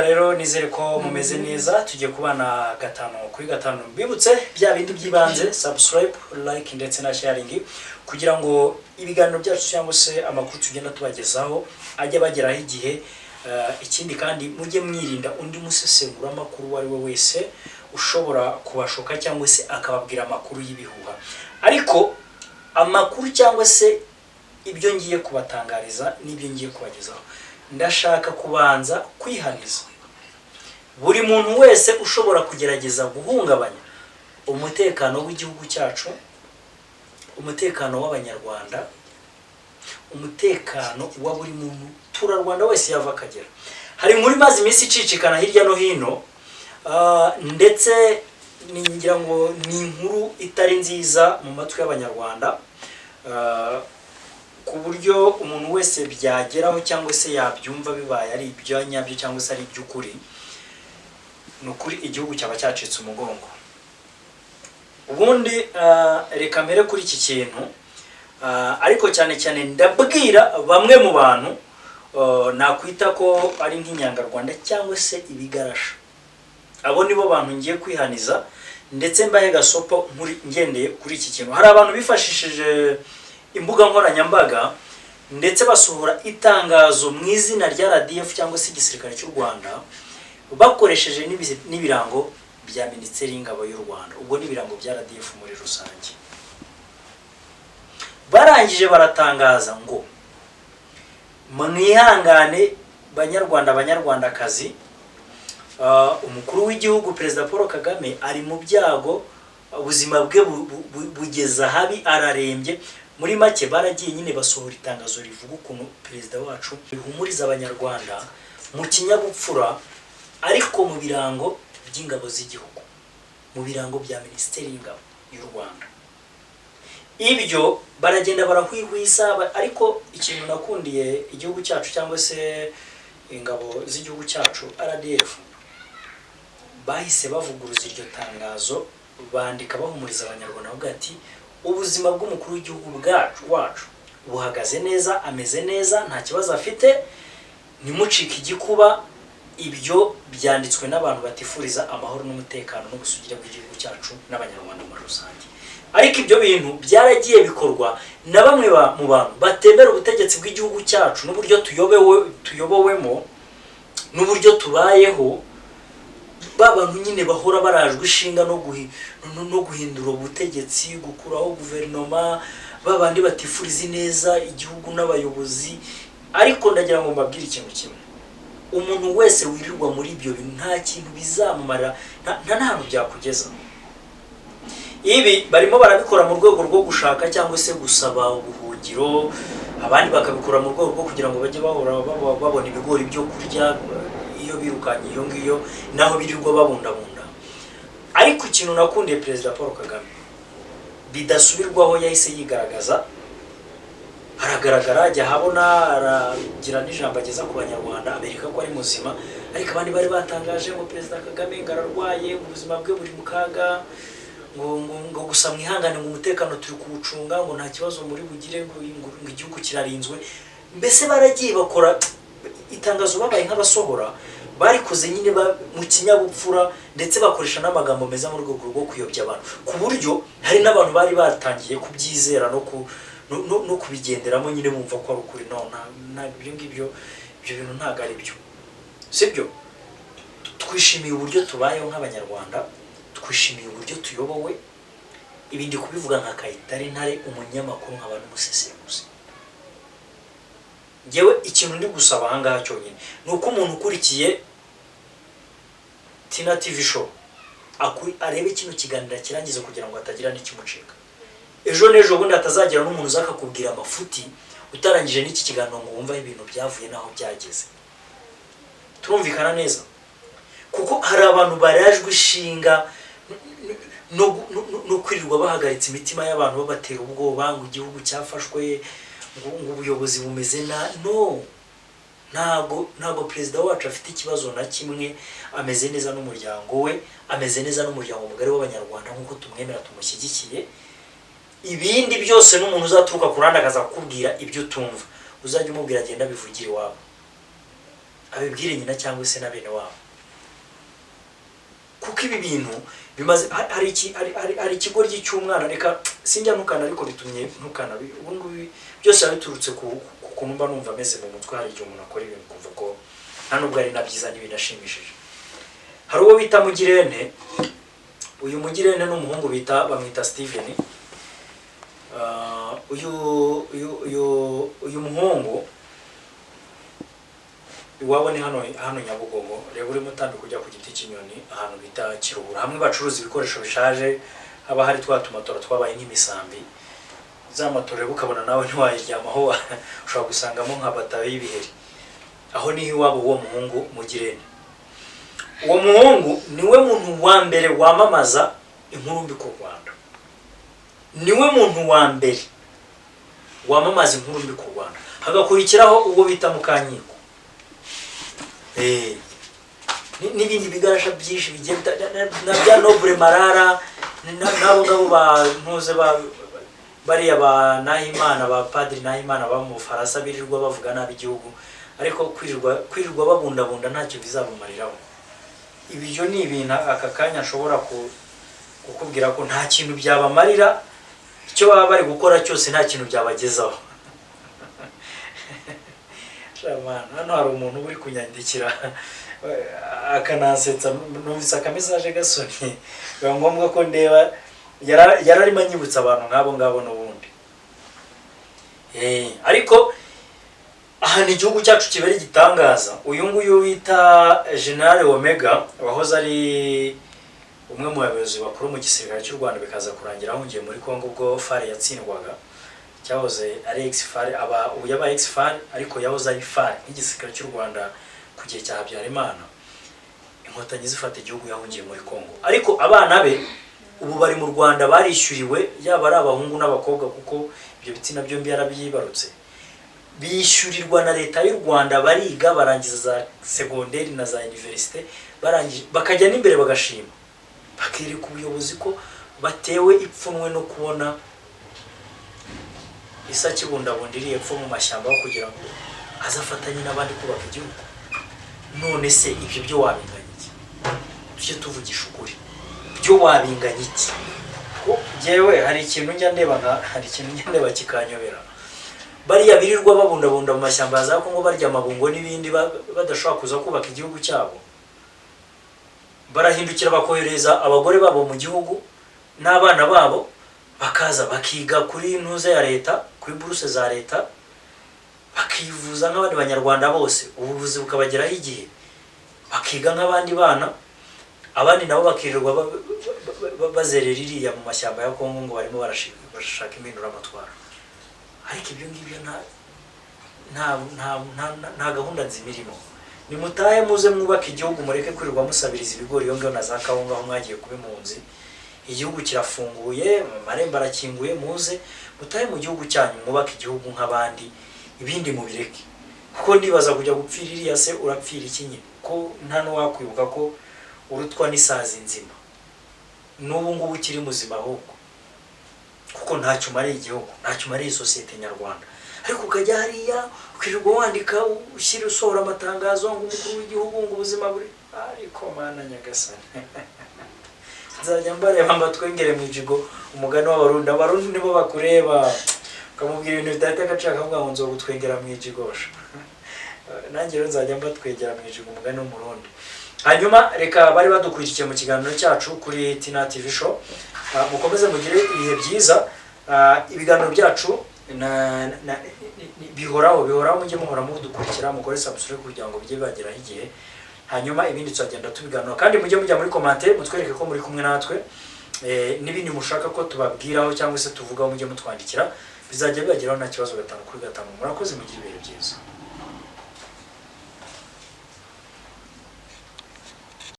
Rero nizere ko mumeze neza. Tugiye kubana gatanu kuri gatanu. Mbibutse bya bindi by'ibanze: subscribe, like ndetse na sharing, kugira ngo ibiganiro byacu cyangwa se amakuru tugenda tubagezaho ajye abageraho igihe. Ikindi kandi, mujye mwirinda undi musesenguramakuru uwo ari we wese ushobora kubashuka cyangwa se akababwira amakuru y'ibihuha. Ariko amakuru cyangwa se ibyo ngiye kubatangariza n'ibyo ngiye kubagezaho, ndashaka kubanza kwihaniza buri muntu wese ushobora kugerageza guhungabanya umutekano w'igihugu cyacu, umutekano w'Abanyarwanda, umutekano wa buri muntu turarwanda wese yava akagera. Hari inkuru imaze iminsi icicikana hirya no hino, ndetse ngira ngo ni inkuru itari nziza mu matwi y'Abanyarwanda, ku buryo umuntu wese byageraho cyangwa se yabyumva bibaye ari ibya nyabyo cyangwa se ari iby'ukuri, ni ukuri igihugu cyaba cyacitse umugongo. Ubundi reka mbere kuri iki kintu, ariko cyane cyane ndabwira bamwe mu bantu nakwita ko ari nk'inyangarwanda cyangwa se ibigarasha. Abo nibo bantu ngiye kwihaniza ndetse mbahe gasopo ngendeye kuri iki kintu. Hari abantu bifashishije imbuga nkoranyambaga ndetse basohora itangazo mu izina rya RDF cyangwa se igisirikare cy'u Rwanda, bakoresheje n'ibirango bya Minisiteri y'Ingabo y'u Rwanda, ubwo n'ibirango bya RDF muri rusange. Barangije baratangaza ngo: "Mwihangane Banyarwanda, Banyarwandakazi, umukuru w'igihugu Perezida Paul Kagame ari mu byago, ubuzima bwe bugeze ahabi, ararembye." Muri make baragiye nyine basohora itangazo rivuga ukuntu perezida wacu rihumuriza Abanyarwanda mu kinyabupfura, ariko mu birango by'ingabo z'igihugu, mu birango bya Minisiteri y'Ingabo y'u Rwanda. Ibyo baragenda barahwihwisa, ariko ikintu nakundiye igihugu cyacu cyangwa se ingabo z'igihugu cyacu RDF, bahise bavuguruza iryo tangazo, bandika bahumuriza Abanyarwanda, bavuga ati: "Ubuzima bw'umukuru w'igihugu bwacu wacu buhagaze neza, ameze neza, nta kibazo afite, ntimucike igikuba. Ibyo byanditswe n'abantu batifuriza amahoro n'umutekano n'ubusugire bw'igihugu cyacu n'Abanyarwanda muri rusange." Ariko ibyo bintu byaragiye bikorwa na bamwe mu bantu batemera ubutegetsi bw'igihugu cyacu n'uburyo tuyobewe tuyobowemo n'uburyo tubayeho. Ba bantu nyine bahora barajwe ishinga no guhindura ubutegetsi, gukuraho guverinoma, ba bandi batifuriza ineza igihugu n'abayobozi. Ariko ndagira ngo mbabwire ikintu kimwe: umuntu wese wirirwa muri ibyo bintu nta kintu bizamumarira, nta n'ahantu byakugeza. Ibi barimo barabikora mu rwego rwo gushaka cyangwa se gusaba ubuhungiro, abandi bakabikora mu rwego rwo kugira ngo bajye bahora babona ibigori byo kurya iyo birukanye iyo ngiyo, naho birirwa babundabunda. Ariko ikintu nakundiye Perezida Paul Kagame bidasubirwaho, yahise yigaragaza, aragaragara, ajya ahabona, aragira n'ijambo ageza ku Banyarwanda, abereka ko ari muzima. Ariko abandi bari batangaje ngo Perezida Kagame ngo ararwaye, ngo ubuzima bwe buri mu kaga, ngo gusa mwihangane, ngo umutekano turi kuwucunga, ngo nta kibazo muri bugire, ngo igihugu kirarinzwe. Mbese baragiye bakora itangazo, babaye nk'abasohora, barikoze nyine mu kinyabupfura, ndetse bakoresha n'amagambo meza mu rwego rwo kuyobya abantu, ku buryo hari n'abantu bari batangiye kubyizera no kubigenderamo nyine, bumva ko ari ukuri. No ibyo ngibyo, ibyo bintu ntabwo ari byo, sibyo. Twishimiye uburyo tubayeho nk'Abanyarwanda, twishimiye uburyo tuyobowe. Ibi ndi kubivuga nka Kayitare Ntare, umunyamakuru nkaba n'umusesenguzi. Ngewe ikintu ndi gusaba ahangaha cyonyine ni uko umuntu ukurikiye Tina TV Show arebe kino kiganiro akirangize, kugira ngo hatagira n'ikimucika ejo n'ejo bundi, hatazagira n'umuntu uza akakubwira amafuti utarangije n'iki kiganiro ngo wumve aho ibintu byavuye n'aho byageze. Turumvikana neza? Kuko hari abantu barajwe ishinga no kwirirwa bahagaritse imitima y'abantu, babatera ubwoba ngo igihugu cyafashwe, ngo ubuyobozi bumeze na no. Ntago perezida wacu afite ikibazo na kimwe, ameze neza n'umuryango we, ameze neza n'umuryango mugari w'Abanyarwanda nk'uko tumwemera, tumushyigikiye. Ibindi byose, n'umuntu uzaturuka ku ruhande akaza kukubwira ibyo utumva, uzajya umubwira agenda abivugire iwabo. Abibwire nyina cyangwa se na bene wabo, kuko ibi bintu bimaze hari ikigoryi cy'umwana. Reka sinjya ntukana, ariko bitumye ntukana. Ubu ngubu byose biba biturutse ku kuntu mba numva ameze mu mutwe. Hari igihe umuntu akora ibintu ukumva ko nta nubwo ari na byiza n'ibinashimishije. Hari uwo bita Mugirente. Uyu Mugirente ni umuhungu bita, bamwita Steven. Uyu muhungu iwabo ni hano Nyabugogo. Reba, urimo utambika ujya ku Giti cy'Inyoni, ahantu bita Kiruhura, hamwe bacuruza ibikoresho bishaje, haba hari twa tumatora twabaye nk'imisambi. Za matora rero ukabona nawe ntiwayiryamaho, ushobora gusangamo nka batayo y'ibiheri. Aho niho iwabo w'uwo muhungu Mugirente. Uwo muhungu niwe muntu wa mbere wamamaza inkuru mbi ku Rwanda, niwe muntu wa mbere wamamaza inkuru mbi ku Rwanda. Hagakurikiraho ubwo bita Mukankiko. N'ibindi bigarasha byinshi bigiye na bya Noble Marara, n'abo ngabo ba ntuze, ba bariya ba Nahimana, ba Padiri Nahimana baba mu Bufaransa, birirwa bavuga nabi igihugu, ariko kwirirwa babundabunda ntacyo bizabumariraho. Ibyo ni ibintu aka kanya nshobora kukubwira ko nta kintu byabamarira. Icyo baba bari gukora cyose nta kintu byabagezaho. Shamana, hano hari umuntu uri kunyandikira akanansetsa. Numvise akamesaje gasonye, biba ngombwa ko ndeba. Yararimo anyibutsa abantu nk'abo ngabo n'ubundi. Ariko ahantu igihugu cyacu kibera igitangaza, uyu nguyu bita General Omega, wahoze ari umwe mu bayobozi bakuru mu gisirikare cy'u Rwanda, bikaza kurangira ahungiye muri Congo ubwo FAR yatsindwaga, cyahoze ari ex-FAR, aba ubu yabaye ex-FAR, ariko yahoze ari FAR nk'igisirikare cy'u Rwanda ku gihe cya Habyarimana. Inkotanyi zifata igihugu yahungiye muri Congo, ariko abana be ubu bari mu Rwanda, barishyuriwe, yaba ari abahungu n'abakobwa, kuko ibyo bitsina byombi yarabyibarutse. Bishyurirwa na Leta y'u Rwanda, bariga, barangiza za segonderi na za université, barangije bakajya n'imbere bagashima, bakereka ubuyobozi ko batewe ipfunwe no kubona isa kibundabunda iri hepfo mu mashyamba, aho kugira ngo azafatanye n'abandi kubaka igihugu. None se ibyo byo wabinganya iki? Tujye tuvugisha ukuri, byo wabinganya iki? Ko jyewe hari ikintu njya ndeba, nka hari ikintu njya ndeba kikanyobera. Bariya birirwa babundabunda mu mashyamba ya za Kongo, barya amabungo n'ibindi, badashobora kuza kubaka igihugu cyabo, barahindukira bakohereza abagore babo mu gihugu n'abana babo, bakaza bakiga kuri ntuze ya leta, kuri buruse za leta, bakivuza nk'abandi Banyarwanda bose, ubuvuzi bukabageraho igihe, bakiga nk'abandi bana. Abandi nabo bakirirwa bazerera iriya mu mashyamba ya Kongo ngo barimo barashaka impinduramatwara. Ariko ibyo ngibyo nta gahunda nzima irimo. Nimutahe, muze mwubake igihugu, mureke kwirirwa musabiriza ibigori iyo ngiyo na za kawunga aho mwagiye kuba impunzi. Igihugu kirafunguye, amarembo arakinguye, muze mutahe mu gihugu cyanyu, mwubake igihugu nk'abandi, ibindi mubireke. Kuko ndibaza, kujya gupfira iriya se urapfira iki nyine, ko nta n'uwakwibuka ko urutwa n'isazi nzima n'ubu ngubu ukiri muzima ahubwo, kuko ntacyo umariye igihugu, ntacyo umariye sosiyete nyarwanda. Ariko ukajya hariya ukirirwa wandika, ushyira, usohora amatangazo ngo umukuru w'igihugu, ngo ubuzima buri, ariko Mana nyagasani, nzajya mbareba mbatwengere mu ijigo. Umugani w'Abarundi, Abarundi nibo bakureba ukamubwira ibintu bidahita agaciro, akavuga ngo nzogutwengera mu ijigosha. Nanjye rero nzajya mbatwegera mu ijigo, umugani w'Umurundi. Hanyuma reka bari badukurikiye mu kiganiro cyacu kuri Tina TV Show, mukomeze mugire ibihe byiza. Ibiganiro byacu bihoraho, bihoraho, mujye muhora mudukurikira, mukore subscribe kugira ngo bijye bibageraho igihe. Hanyuma ibindi tuzagenda tubiganira, kandi mujye mujya muri commentaire mutwereke ko muri kumwe natwe. N'ibindi mushaka ko tubabwiraho cyangwa se tuvugaho, mujye mutwandikira, bizajya bibageraho nta kibazo, gatanu kuri gatanu. Murakoze, mugire ibihe byiza.